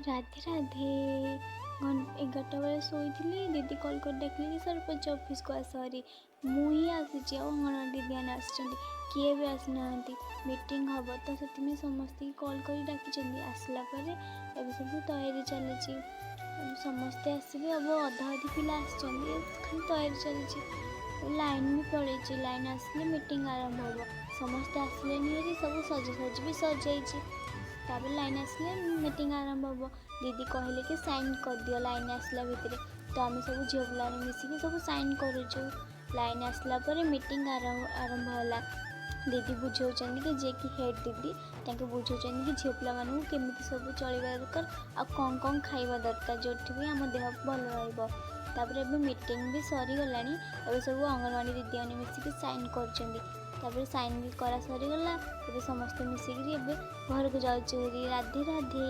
ରାଧେ ରାଧେ। 11ଟା ବେଳେ ଶୋଇଥିଲି। ଦିଦି କଲ୍ କରି ଡାକିଲେ କି ସରପଞ୍ଚ ଅଫିସକୁ ଆସ ଭାରି। ମୁଁ ହିଁ ଆସିଛି ଆଉ ଅଙ୍ଗନବାଡ଼ି ଦିଦିମାନେ ଆସିଛନ୍ତି, କିଏ ବି ଆସିନାହାନ୍ତି। ମିଟିଂ ହେବ ତ, ସେଥିପାଇଁ ସମସ୍ତଙ୍କୁ କଲ୍ କରି ଡାକିଛନ୍ତି। ଆସିଲା ପରେ ଏବେ ସବୁ ତୟାରୀ ଚାଲିଛି। ସମସ୍ତେ ଆସିବେ अब ଅଧା ଅଧି ପିଲା ଆସିଛନ୍ତି, ଖାଲି ତୟାରୀ ଚାଲିଛି। ଲାଇନ୍ ବି ପଳେଇଛି। ଲାଇନ୍ ଆସିଲେ ମିଟିଂ ଆରମ୍ଭ ହେବ। ସମସ୍ତେ ଆସିଲେନି ହେରି। ସବୁ ସଜାସଜି ବି ସରିଯାଇଛି। ତାପରେ ଲାଇନ୍ ଆସିଲେ ମିଟିଂ ଆରମ୍ଭ ହେବ। ଦିଦି କହିଲେ କି ସାଇନ୍ କରିଦିଅ ଲାଇନ୍ ଆସିଲା ଭିତରେ। ତ ଆମେ ସବୁ ଝିଅ ପିଲାମାନେ ମିଶିକି ସବୁ ସାଇନ୍ କରୁଛୁ। ଲାଇନ୍ ଆସିଲା ପରେ ମିଟିଂ ଆରମ୍ଭ ହେଲା। ଦିଦି ବୁଝାଉଛନ୍ତି କି, ଯିଏକି ହେଡ଼୍ ଦିଦି, ତାଙ୍କୁ ବୁଝାଉଛନ୍ତି କି ଝିଅ ପିଲାମାନଙ୍କୁ କେମିତି ସବୁ ଚଳିବା ଦରକାର ଆଉ କ'ଣ କ'ଣ ଖାଇବା ଦରକାର, ଯେଉଁଠି ବି ଆମ ଦେହ ଭଲ ରହିବ। ତାପରେ ଏବେ ମିଟିଂ ବି ସରିଗଲାଣି। ଏବେ ସବୁ ଅଙ୍ଗନବାଡ଼ି ଦିଦିମାନେ ମିଶିକି ସାଇନ୍ କରୁଛନ୍ତି। ତାପରେ ସାଇନ୍ ବି କରା ସରିଗଲା। ଏବେ ସମସ୍ତେ ମିଶିକିରି ଏବେ ଘରକୁ ଯାଉଛୁ ହେରି। ରାଧେ ରାଧେ।